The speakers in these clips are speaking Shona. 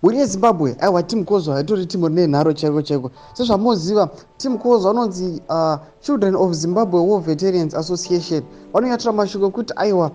Mhuri yeZimbabwe, aiwa, Team Kozwa haitori timu rine nharo chaiko chaiko. Sezvamunoziva, Team Kozwa vanonzi Children of Zimbabwe War Veterans Association. Vanonyatura mashoko ekuti aiwa,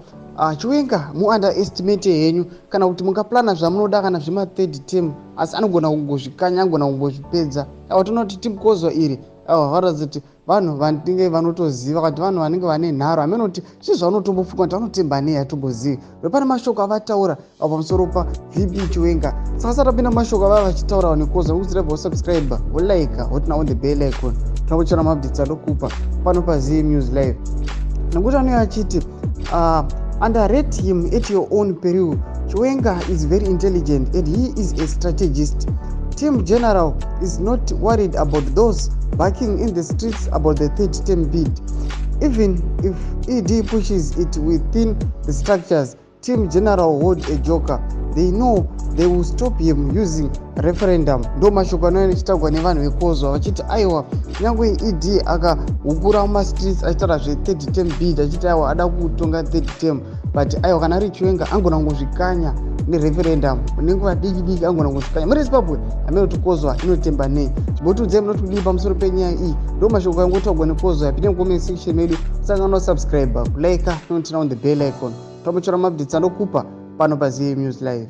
Chiwenga muunderestimate henyu, kana kuti mungaplana zvamunoda kana zvema-third term, asi anogona kungozvikanya, anogona kungozvipedza. Aiwa, toona kuti Team Kozwa iri, aiwa, vanoratidza kuti vanhu vanenge vanotoziva kuti vanhu vanenge vane nharo. Hamene kuti zvii zvavanotombofunga kuti vanotemba nei, hatombozivi. Ndopane mashoko avataura pamusoro paVP Chiwenga. Saka sati apinda mashoko avava vachitaura neKozwa, nokuti vosubscribe, volike, voturn on the bell icon, tinokuchera maupdates adokupa pano paZM News Live, nekuti anouya achiti, "Underrate him at your own peril. Chiwenga is very intelligent and he is a strategist. Team General is not worried about those barking in the streets about the third term bid. Even if ED pushes it within the structures, Team General hold a joker. They know they will stop him using referendum." Ndo mashoko anouya nechitaurwa nevanhu veKozwa, vachiti aiwa, kunyange ED akahukura mumastreets achitaura zve-third term bid, achiti aiwa, ada kutonga third term, but aiwa, kana ari Chiwenga angona kungozvikanya nereferendum nenguva diki diki, angona kungozvikanya. Muri Zimbabwe, hamene kuti Kozwa inotemba nei. Chimbotiudzai munoti kudii pamusoro penyaya iyi. Ndo mashoko angotaurwa neKozwa. Yapinde mucomment section medu, sangano subscribe, kulike, noturn on the bell icon, tomochora maupdates anokupa pano paZM News Live.